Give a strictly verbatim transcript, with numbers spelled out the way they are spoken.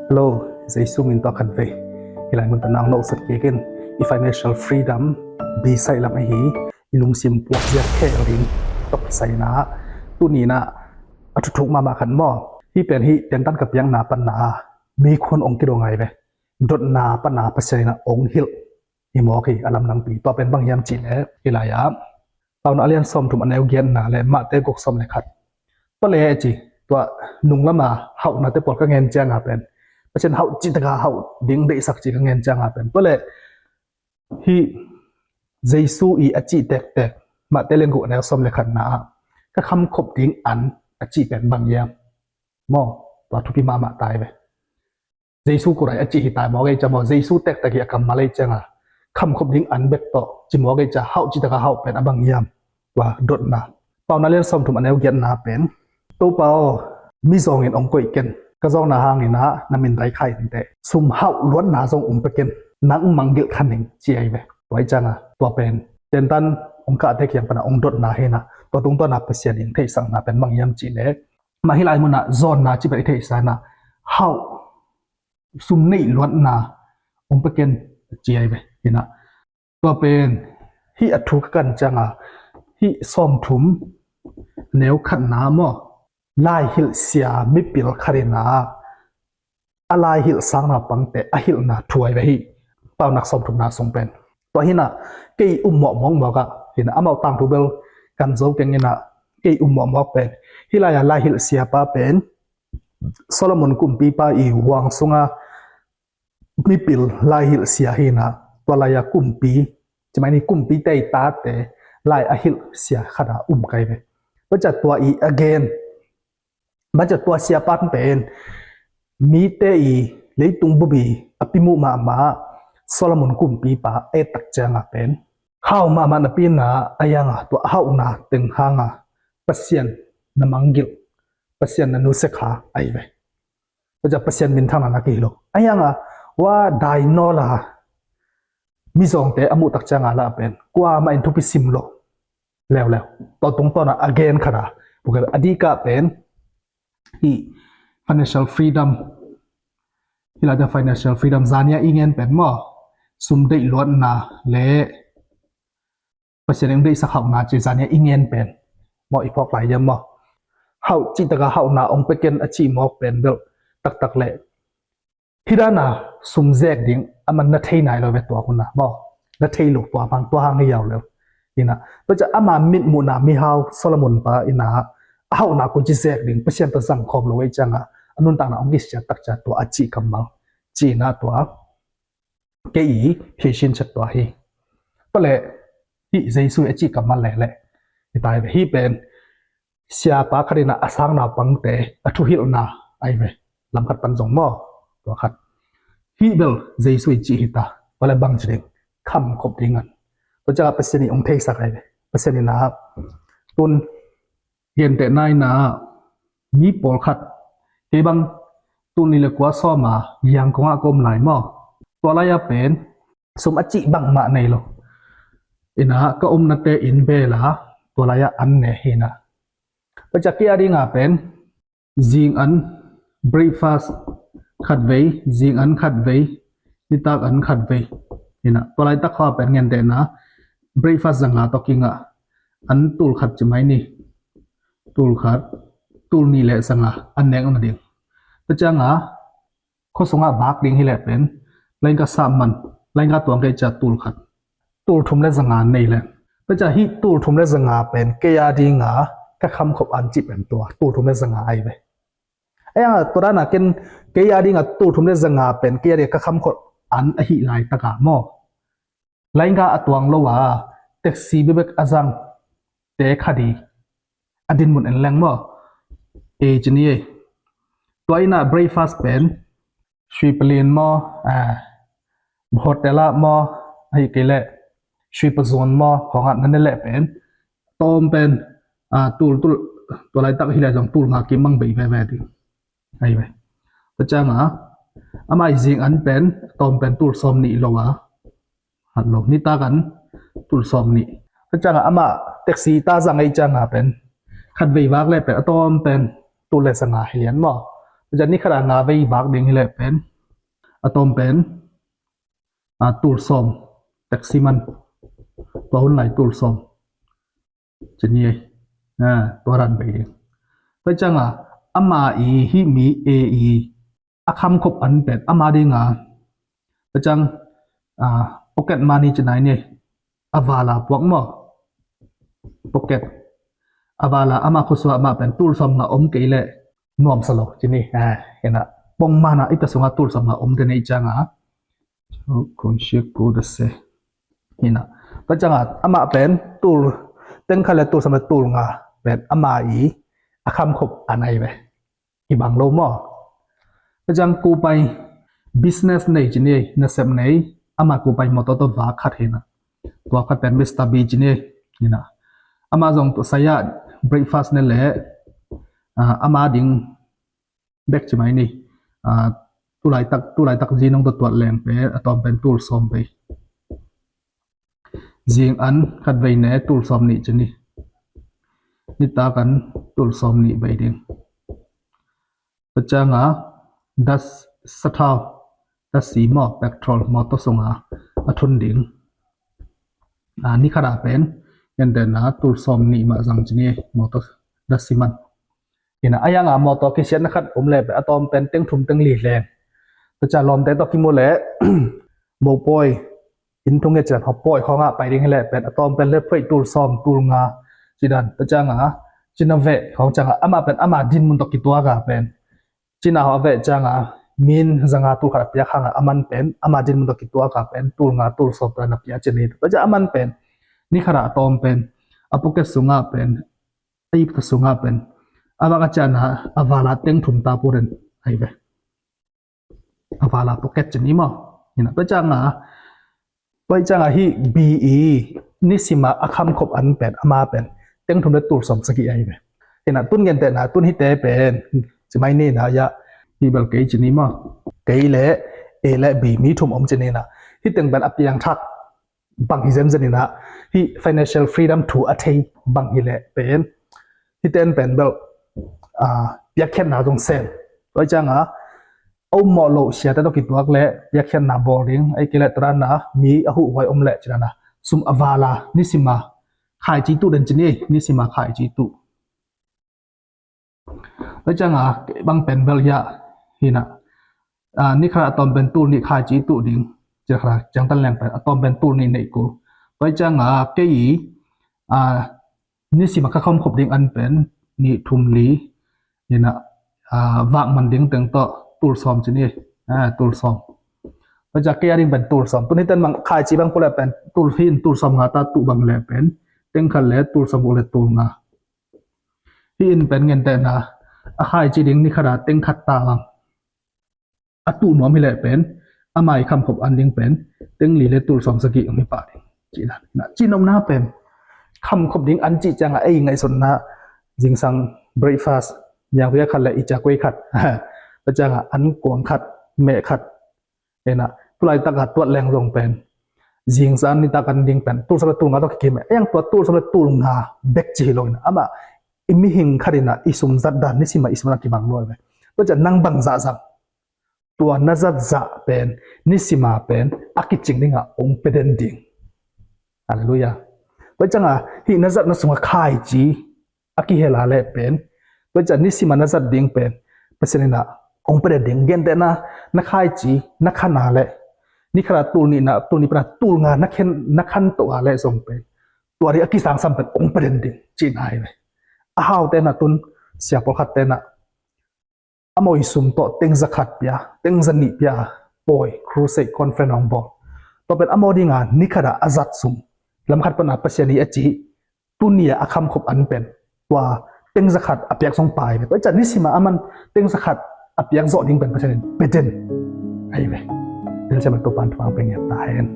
Hello, Jesu min tawh khat vei hih lai mun pan nang nohsat kik in. I financial freedom bisai lam ahi, i lungsim puak ziak khel ding tawh kisai na, tuni na a thuthuk mahmah khat maw. Hih pen hih tentan ka piakna pan na mi khun ong kidong ai ve. Dotna pan na Pasian in a ong hilh hi mawk hi, a lamdangpi. Tua pen bang hiam cih leh hih lai-ah Paunak a lian sawmthum a neu giatna le Mate guk sawm le khat. Tua le ci, tua nung lama hauhnate pawl ka ngen cianga pen, Pasian hauh cihtaka hauh ding deihsak ci ka ngen cianga pen, tua le hih Jesu i a cih tektek Mate lian guk a neu sawm le khatna ah ka khamkhop ding an a cih pen bang hiam maw? Tua thupi mahmah tai ve. Jesu kurai a cih hi tai maw, gei ca maw, Jesu tektek hi a kammal ei cianga khamkhop ding an bek tawh ci maw, gei ca hauh cihtaka hauh pen a bang hiam? Tua dotna. Paunak lian sawmthum a neu giatna pen, Topa aw, mizawngin ong koih ken, ka zawngna hangin ah na min dai kha inteh, sum hauh luatna zong ong pe ken, nang manggilh kha ning ci ai ve. Tua ei cianga tua pen tentan ong kahte kiang pana ong dotna hi na, tua tungtawna Pasian in theihsakna pen bang hiam cih leh, mah hih lai munah zawnna ci pen i theihsa na, hauh sum neih luatna ong pe ken ci ai ve hi na. Tua pen hih a thu ka kan cianga hih sawmthum neu khatna maw, laihilh sia mipil khat in ah a laihilh sang naupangte a hilhna thu ai ve hi. Paunak sawmthumna sung pen tua hi na, kei um mawkmawk mawk ah hi na, amau tangthu bel kan zo keng in ah, kei um mawkmawk pen hih lai-a laihilh siapa pen Solomon kumpipa i huang sunga mipil laihilh sia hi na, tua lai-a kumpi, ci mai ni, kumpite i tate lai a hilh sia khat a um kai ve. Tua ciang tua i a gen, tua ciang tua siapa pen mite i leitung bup i a pimuh mahmah Solomon kumpipa a et tak cianga pen hau mahmah napi in ah, a hianga tua a hauhna teng hanga Pasian na manggilh, Pasian na nusia kha ai ve. Tua ciang Pasian minthangna na kihilh lo. A hianga ua dai nawl a mizawngte a muh tak cianga lah pen kuamah in thupi sim lo leuleu. Tua tungtawna a gen khat a, a dikah pen hih financial freedom, hih lai-a financial freedom zania i ngen pen maw, sum deih luatna le Pasian in deihsak hauhna ci zania i ngen pen maw, i phawk lai hiam maw? Hauh cihtaka hauhna ong pe ken a cih mawk pen bel taktak le hih dana sum zek ding a man na thei nai lo ve tua hun a maw, na thei lo, tua hang, tua hang hi yau lo. Hi na, tua ciang ama mitmuhna mihau Solomon pa in ah a hauhna koi ci zek ding, Pasian tawh zang khawm lo ei cianga a nuntakna ong kisiat tak ciang tua a cih kammal ci na tua kei i phisin chet tua hi. Tua le hih Jesu a cih kammal le le hi tai ve. Hih pen siapa khat in ah a sang naupangte a thuhilhna ai ve. Lam khat pan zong maw, tua khat. Hih bel Jesu i cih hi ta. Tua le bang ci ding, khamkhop ding an. Tua ciang Pasian i ong theisak ai ve. Pasian in ah tun gentehna in ah mi pawlkhat kei bang tul nih le kua sawma Yangon ah ka om lai maw, tua lai-a pen sum a cih bangmah nei lo. In ah ka omnate inn bel a tua lai-a an ne hi na. Tua ciang kei a dinga pen zing an, breakfast khat vei, zing an khat vei, nitak an khat vei. Hi na, tua laitak kha pen gentehna breakfast zanga tawh kingah an tul khat ci mai ni. Tul khat, tul nih le zanga an nek nading. Tua cianga khuasungah vak ding hi leh pen laingka sap man, laingka tuang kei ciang tul khat, tul thum le zanga nei leh. Tua ciang hih tul thum le zanga pen kei a dinga ka khamkhop an cih pen tua tul thum le zanga ai ve. A hianga tua dana ken kei a dinga tul thum le zanga pen kei a dinga ka khamkhop an ahi laitaka maw, laingka a tuang lo a, taxi bebek a zang te khat i a dinmun en leng maw, e ci ni ei. Tua in ah breakfast pen sui palin maw, a, hotel ah maw, ahi kei leh sui pazun maw, khawngah na ne leh pen tawm pen, a, tul, tul, tua laitak hi leh zong tul nga kim mang bei veve ding. Ai ve. Tua cianga amah i zing an pen tawm pen tul sawm nih lo a, hat lo, nitak an tul sawm nih. Tua cianga amah taxi ta zang ei cianga pen khat vei vak leh pen a tawm pen tul le zanga hi lian maw. Tua ciang ni khat a nga vei vak ding hi leh pen a tawm pen a, tul sawm, taxi man, tua hun lai tul sawm ci ni ei. A, tua dan bei ding. Tua ciang a ama i hih mi A i a khamkhop an pen ama ding a, tua ciang a, pocket money ci nai ni ei. A val a puak maw, pocket, a val a ama khuasua mah pen tul sawm nga om kei leh nuamsa lo ci ni. A, hi na, pongman a i ta sung a tul sawm nga om te nei ciang a, kun siak ku da se. Hi na, tua ciang a amah pen tul, teng khat leh tul sawm leh tul nga pen ama i a khamkhop an ahi ve. Kibang lo maw? Tua ciang kupai, business nei ci ni ei, nasep nei, ama kupai mawtaw tawh vak khat hi na. Tua khat pen Mister B ci ni ei, hi na. Ama zong tua sai ah breakfast ne leh a, ama ding bek ci mai ni. A, tulaitak, tulaitak zi nong tua tuat leng pen a tawm pen tul sawm bei. Zing an khat vei ne tul sawm nih ci ni. Nitak an tul sawm nih bei ding. Tua ciang a das, sathau, dasi maw, petrol, mawtaw sung a a thun ding. A, ni khat a pen, en den a tul sawm nih mah zang ci ni, mawtaw, dasi man. Hi na, a yang a mawtaw kisiatna khat om leh pen a tawm pen teng thum teng li leng. Tua ciang lawmte tawh kimu leh mopawi, inn thunget ci dan, hawpawi khawng ah pai ding hi leh pen a tawm pen leh phuaih tul sawm, tul nga ci dan. Tua ciang a cina veh khawng ciang a amah pen ama dinmun tawh kituak a pen, cina hawh a veh ciang a min zanga tul khat a piak hang a, a man pen ama dinmun tawh kituak a pen tul nga, tul sawm tua na piak ci ni. Tua ciang a man pen ni khat a a tawm pen a pocket sung a pen, a ipta sung a pen a vak a ciang a, a val a teng thum ta pua den ahi ve. A val a pocket ci ni maw? Hi na, tua ciang a, tua ciang a hih B i nisim a a khamkhop an pen ama pen teng thum leh tul sawm sagih ahi ve. Hi na, tun gentehna, tun hihte pen ci mai ni na, ya, hi bel kei ci ni maw? Kei leh A leh B, mi thum om ci ni na. Hih teng pen a piangthak bang hi zenzen in ah, hih financial freedom thu a thei bang hi leh pen, hih ten pen bel, a, piakkhiatna zong sem. Tua ciang a, a ummawh loh siate tawh kituak leh piakkhiatna bawl ding, ahih kei leh tua dan a mi a huhhuai om leh ci dan a, sum a val a nisim a khaici tuh den ci ni, nisim a khaici tuh. Tua ciang a, kei bang pen bel hiah hi na, a, ni khat a tawm pen tul nih khaici tuh ding, ci khat a ciangtan leng pen a tawm pen tul nih neih kul. Tua ciang a, kei i, a, nisim a ka khawm khop ding an pen nih thum li hi na, a, vak man ding teng tawh tul sawm ci ni, a, tul sawm. Tua ciang kei a ding pen tul sawm. Tun hih ten bang khaici bang pua leh pen tul, hih in tul sawm nga ta tuh bang leh pen teng khat leh tul sawm guk leh tul nga. Hih in pen gentehna, a khaici ding ni khat a teng khat ta bang a tuh nuam hi leh pen, ama i khamkhop an ding pen teng li leh tul sawm sagih om hi pah ding. Cih dan, na, cihnopna pen khamkhop ding an cih ciang a ei ngaihsutna, zingsang breakfast, nianghuia khat leh i ciakuai khat. Tua ciang a an kuang khat, meh khat, hi na, tulaitak a tuat leng zong pen, zingsang nitak an ding pen tul sawm leh tul nga tawh kikim e. Ei ang tua tul sawm leh tul nga bek ci hi lo in ah, amah i mihing khat in ah i sum zat dan nisim a i sum a kibang lua ve. Tua ciang nang bang zah zang, tua na zat zah pen nisim a pen a kicing ding a hong pia den ding. Halleluiah. Tua ciang a hih na zatna sung a khaici a kihel a leh pen, tua ciang nisim a na zat ding pen Pasian in ah hong pia den ding. Gentehna, na khaici na khan a leh, ni khat a tul nih na, tul nih pan a tul nga na khen, na khan to a leh zong pen, tua ding a kisangsam pen hong pia den ding cihna hi ve. A haute in ah tun, sia pawlkhatte in ah amau i sum tawh teng za khat pia, teng za nih pia, pawi, crusade, conference hong bawl. Tua pen amau ding a ni khat a a zat sum, lam khat pan a Pasian i a cih, tuni a a khamkhop an pen, tua teng za khat a piak song pai ve. Tua ciang nisim a aman teng za khat a piak zawh ding pen Pasian in pia den ahi ve. Tel siam a Topa'n thupha pia ngiat ta hen.